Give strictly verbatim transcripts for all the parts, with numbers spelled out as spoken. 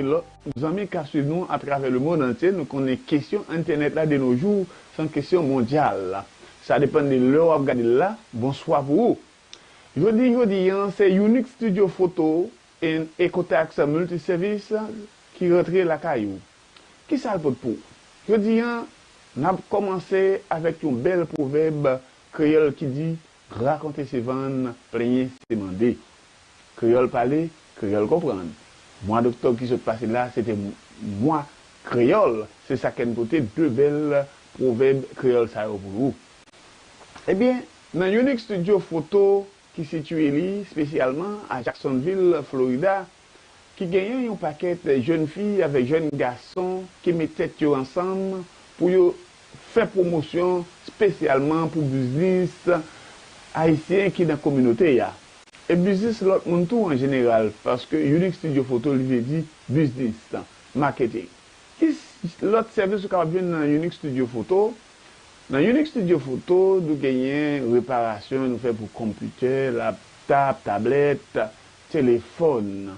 lòt zanmi k ap swiv nou atravè lemonn antye. Nou konnen kesyon entènèt la de nos jours se yon kesyon mondyal. Sa depann de lè w ap gade l la. Bonswa pou ou. Jodi, jodi an, se Unique Studio Photo and Ecotax Multiservice ki rantre lakay ou. Kisa l pot pou ou? Jodi an, n ap kòmanse avèk yon bèl pwovèb kreyòl ki di, rakonte se vann, plenyen se mande. Kreyòl pale, kreyòl konprann. Mwa doktòb ki sot pase la, se te mwa kreyòl. Se sa k fè n pote de bèl pwovèb kreyòl sa yo pou ou. Ebyen, nan Unique Studio Photo ki sitiye li espesyalman a Jacksonville, Florida, ki genyen yon pakèt jèn fi avèk jèn gason ki met tèt yo ansanm pou yo fè pwomosyon espesyalman pou biznis ayisyen ki nan kominote a. E biznis lòt moun tou an jeneral, paske Unique Studio Photo li vle di biznis, marketing. Ki s- lòt sèvis ou kapab jwenn nan Unique Studio Photo? Nan Unique Studio Photo, nou genyen reparasyon nou fè pou konpitè, laptop, tablèt, telefòn.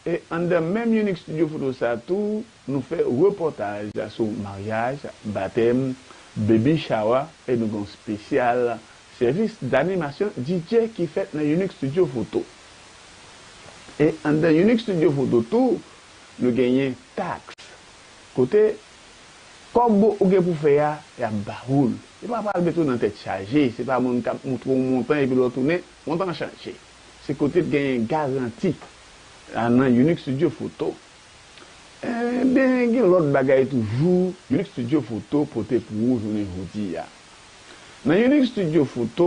E anndan menm Unique Studio Photo sa tou, nou fè repòtaj sou maryaj, batèm, baby shower, e nou gen yon espesyal sèvis danimasyon D J ki fèt nan Unique Studio Photo. E anndan Unique Studio Photo tou, nou genyen tax. Kote kòb ou gen pou fè a, y ap ba ou l. Yo pa pral mete w nan tèt chaje. Se pa moun k ap montre w montan epi lè w tounen, montan an chanje. Se kote k genyen garanti a nan Unique Studio Photo. Ebyen, gen lòt bagay toujou Unique Studio Photo pote pou ou jounen jodi a. Nan Unique Studio Photo,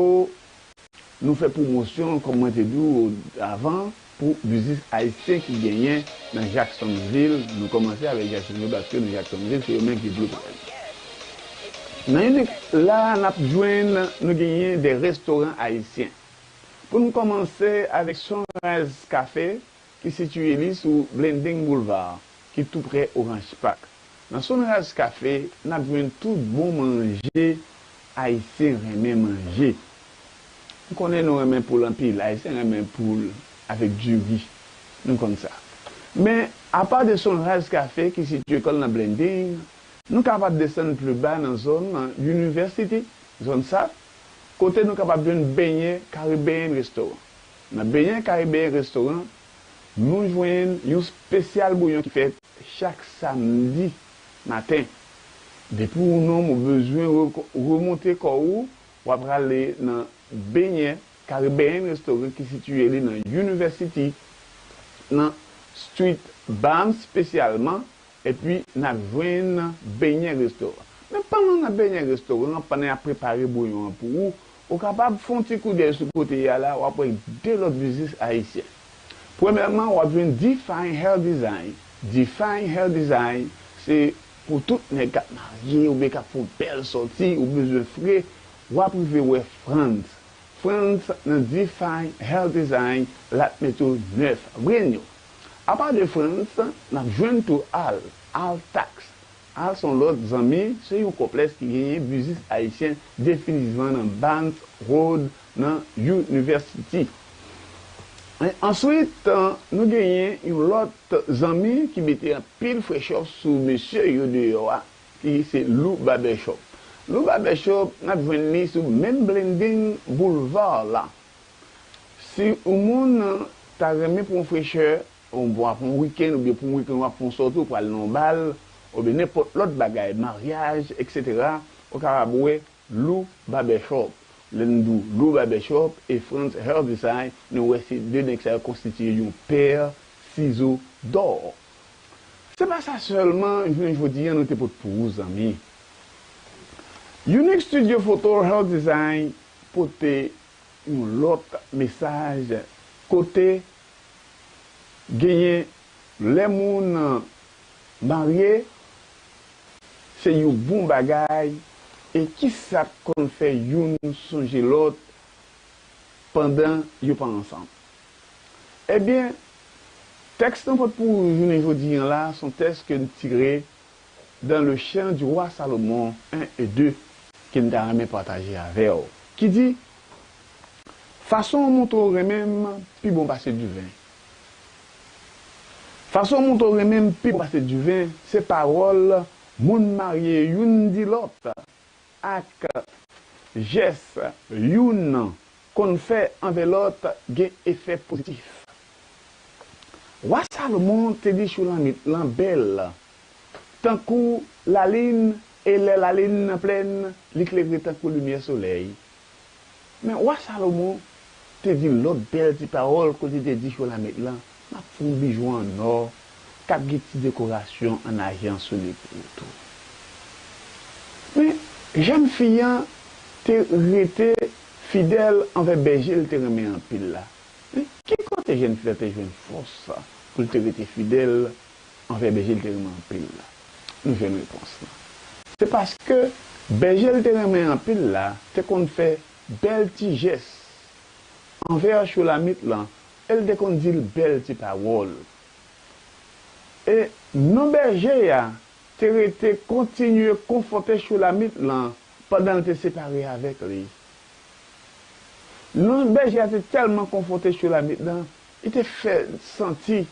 nou fè pwomosyon, kòm mwen te di w avan, pou biznis ayisyen ki genyen nan Jacksonville. Nou kòmanse avèk Jacksonville paske nou Jacksonville, se yo menm ki blueprint. Nan Unique la, n ap jwenn, nou genyen de restoran ayisyen. Pou n kòmanse avèk Sunrise Cafe, ki sitiye li sou Blanding Boulevard, ki tou prè Orange Park. Nan Sunrise Cafe, n ap jwenn tout bon manje ayisyen renmen manje. M konnen nou renmen poul anpil. Ayisyen renmen poul avèk diri. Nou konn sa. Men, apa de Sunrise Cafe ki sitiye kò l nan Blanding, nou kapab desann pli ba nan zòn University, zòn sa, kote nou kapab jwenn Benyen Caribbean Restaurant. Nan Benyen Caribbean Restaurant, nou jwenn yon espesyal bouyon ki fèt chak samdi maten. Depi w nonm ou bezwen re- remonte kò ou, w ap rale nan Benyen Caribbean Restaurant ki sitiye li nan University, nan Street Barnes espesyalman, epi n ap jwenn Benyen Restaurant. Men pandan nan Benyen Restaurant, pandan y ap prepare bouyon an pou ou, ou kapab fè yon ti koudèy sou kote a la, w ap wè de lòt biznis ayisyen. Premyèman, w ap jwenn Define Hair Design. Define Hair Design, se pou tout nèg k ap marye oubyen k ap fè yon bèl sòti, ou bezwen fre, w ap rive wè Frantz. Frantz nan Define Hair Design, l ap mete w nèf, brand new. Apa de Frantz, n ap jwenn tou Al, Al Tax. Al se yon lòt zanmi, se yon konplèks ki genyen biznis ayisyen definitivman nan Barnes Road, nan University. E answit, nou genyen yon lòt zanmi ki mete anpil frechè sou mesye yo deyò a, ki se Lou Barbershop. Lou Barbershop, n ap jwenn li sou menm Blanding Boulevard la. Si yon moun ta renmen pran frechè, w ap pran wikenn, oubyen pou yon wikenn w ap pran sòti, w pral nan yon bal, oubyen nenpòt lòt bagay, maryaj, etsetera, ou kapab wè Lou Barbershop. Lè n di w Lou Barbershop e Frantz Hair Design, nou wè se de nèg sa yo konstitiye yon pè sizo dò. Se pa sa sèlman, jounen jodi a, nou te pot pou ou, zanmi. Unique Studio Photo Hair Design pote yon lòt mesaj kote genyen lè moun marye, se yon bon bagay, e kisa k konn fè youn sonje lòt pandan yo pa ansanm? Ebyen, tèks nou pot pou ou jounen jodi a la, se yon tèks ke n tire dans le Chant du roi Salomon un et deux, ke m ta renmen pataje avè w, ki di, fason w montre w renmen m pi bon pase diven. Fason w montre w renmen m pi pase diven, se pawòl moun marye youn di lòt ak jès youn konn fè anvè lòt gen efè pozitif. Wa Salomon te di Choulamit lan bèl tankou lalin, e lè lalin nan plèn, li klere tankou limyè solèy. Men wa Salomon te di lòt bèl ti pawòl kote li te di Choulamit lan, "M ap fè yon bijou an nò k ap gen ti dekorasyon an ajan sou li pou ou tou." Men jèn fi an te rete fidèl anvè bèje l te renmen anpil la. Men ki kote jèn fi an te jwenn fòs pou l te rete fidèl anvè bèje l te renmen anpil la? Nou jwenn repons lan. Se paske bèje l te renmen anpil la te konn fè bèl ti jès anvè Choulamit lan, e l te konn di l bèl ti pawòl. E non bèje a te rete kontinye konfòte Choulamit lan pandan l te separe avèk li. Non bèje a te tèlman konfòte Choulamit lan, li te fè l santi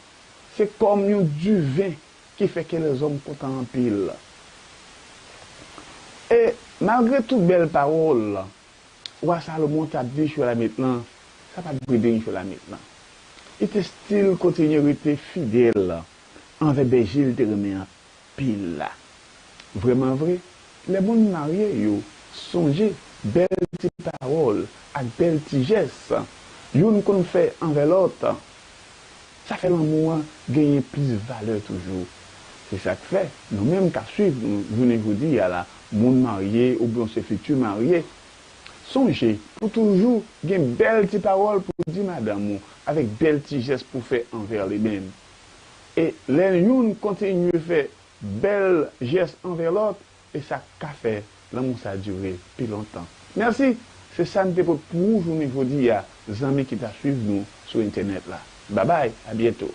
se kòm yon diven ki fè kè lèzòm kontan anpil. E malgre tout bèl pawòl wa Salomon t ap di Choulamit lan, sa pa t vre derin Choulamit lan. Li te still kontinye rete fidèl anvè bèje l te renmen anpil la. Vrèman vre, lè moun marye yo sonje bèl ti pawòl ak bèl ti jès youn konn fè anvè lòt, sa fè lanmou an genyen plis valè toujou. Se sa k fè, nou menm k ap swiv nou jounen jodi a la, moun marye oubyen se fiti marye, sonje pou toujou gen bèl ti pawòl pou di madanm ou avèk bèl ti jès pou fè anvè li menm. E lè youn kontinye fè bèl jès anvè lòt, e sa ka fè lanmou sa dire pi lontan. Mèsi, se sa n te pot pou ou jounen jodi a, zanmi ki t ap swiv nou sou entènèt la. Babay, a byento.